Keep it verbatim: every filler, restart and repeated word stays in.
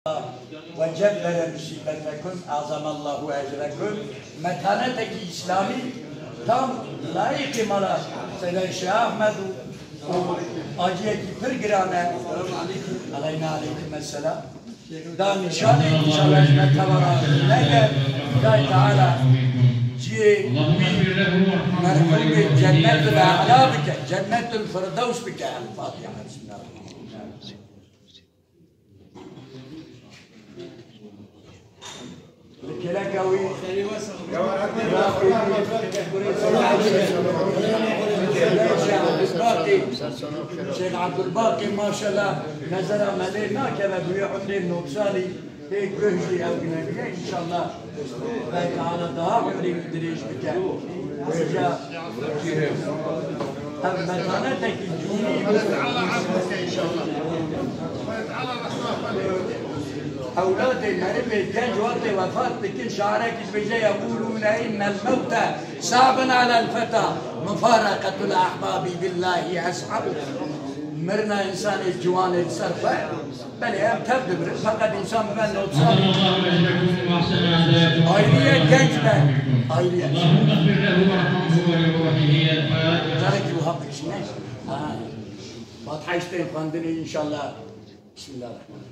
وجبر مصيبتكم، أعظم الله أجركم. Metanetekî îslamî tam layîqî mala Seyda Şêx Ehmed û, û aciyekî pir giran e. Aleyna aleykum esselam. Da nîşanê înşallah ji me tevara neke. Xudayê Teala ciyê wî merhûmê cennetul a'la bike, cennetul firdews bike. El Fatiha. Bismillahirrahmanirrahim. Li keleka wî Şêx Ebdulbaqî, maşallah, nezera me lê nakeve, bûye umrê nod salî, pê guh jî ew ginebiye, înşallah. Xwedê Teala daha umrê wî dirêj bike. Vêca ev metanetekî dînî bû. Ewladê merivê genc wextê wefat dikin, şarekî dibêje: يقولون إن الموت صعب على الفتى، مفارقة الأحباب بالله أصعب. Mirina însanê ciwanê li ser xwe, belê em tev dibirin, feqet însan bibe nod salî. Ayrıye genç be. Ayrıye. Carekî wiha bikişîne. Ha. Fatiha işte xwendinê înşallah. Bismillahirrahmanirrahim.